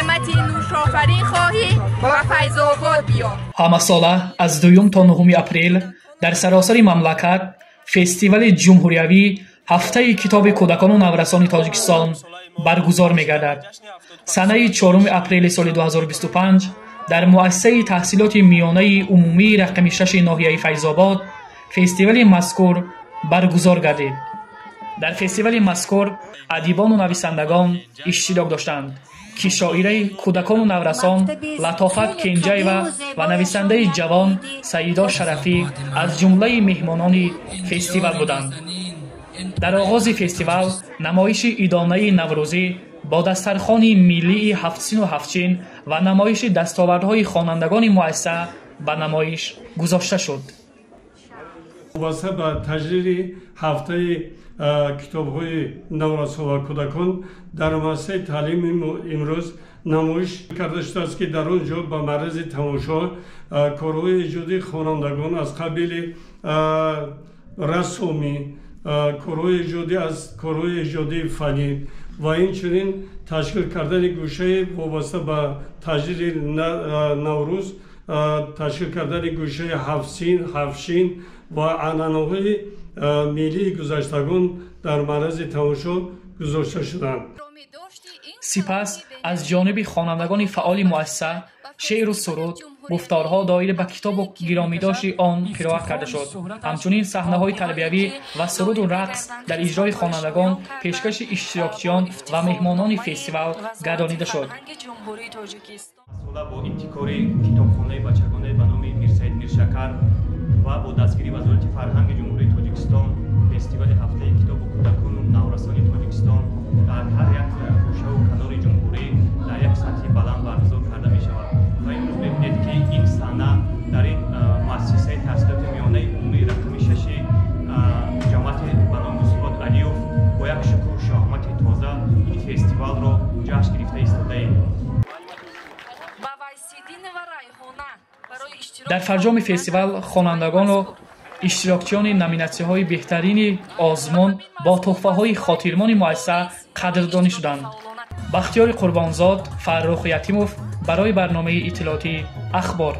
Неъмати нӯшофарин хоҳӣ, ба Файзобод биё. Ҳамасола аз 2 то 9 апрел дар саросари мамлакат фестивали ҷумҳуриявии ҳафтаи китоби кӯдакону наврасони Тоҷикистон баргузор мегардад. Санаи 4 апрели соли 2025 дар муассисаи таҳсилоти миёнаи умумии рақами 6 ноҳияи Файзобод фестивали мазкур баргузор гардид. Дар фестивали мазкур адибону нависандагон иштирок доштанд, ки шоираи кӯдакону наврасон Латофат Кенҷаева ва нависандаи ҷавон Саидо Шарафӣ аз ҷумлаи меҳмонони фестивал буданд. Дар оғози фестивал намоиши идонаи наврӯзӣ бо дастархони миллии ҳафтсину ҳафтчин ва намоиши дастовардҳои хонандагони муассиса ба намоиш гузошта шуд. Вобаста ба таҷлили ҳафтаи китобҳои наврасон ва кӯдакон дар муассисаи таълими имрӯз намоиш карда шудааст, ки дар он ҷо ба маррази тамошо корҳои эҷодии хонандагон аз қабили рассомӣ, корҳои эҷодӣ аз корҳои эҷодии фаннӣ ва инчунин ташкил кардани гӯшаи вобаста ба таҷлили Наврӯз, ташкил кардани гӯшаи ҳафтсин, ҳафтшин ва анъанаҳои миллии гузаштагон дар маррази тамошо гузошта шуданд. Сипас аз ҷониби хонандагони фаъоли муассиса шеъру суруд, гуфторҳо доир ба китобу гиромидошти он қироат карда шуд. Ҳамчунин саҳнаҳои тарбиявӣ ва суруду рақс дар иҷрои хонандагон пешкаши иштирокчиён ва меҳмонони фестивал гардонида шуд. Бо ибтикори китобхонаи бачагонаи ба номи Мирсаид Миршакар ва бо дастгирии Вазорати фарҳанги Ҷумҳурии Тоҷикистон фестивали ҳафтаи китобу кӯдакону наврасони Тоҷикистон дар ҳар як гӯшаву канори ҷумҳурӣ дар як сатҳи баланд баргузор карда мешавад. Ва имрӯз мебинед, ки ин саҳна дар ин муассисаи таҳсилоти миёнаи умумии рақами 6 ҷамоати ба номи Субот Алиёв бо як шукӯҳу шаҳомати тоза ин фестивалро ҷашн гирифта истодаем. Дар фарҷоми фестивал хонандагону иштирокчиёни номинатсияҳои беҳтарини озмун бо тӯҳфаҳои хотирмони муассиса қадрдонӣ шуданд. Бахтиёри Қурбонзод, Фаррух Ятимов барои барномаи иттилоотии Ахбор.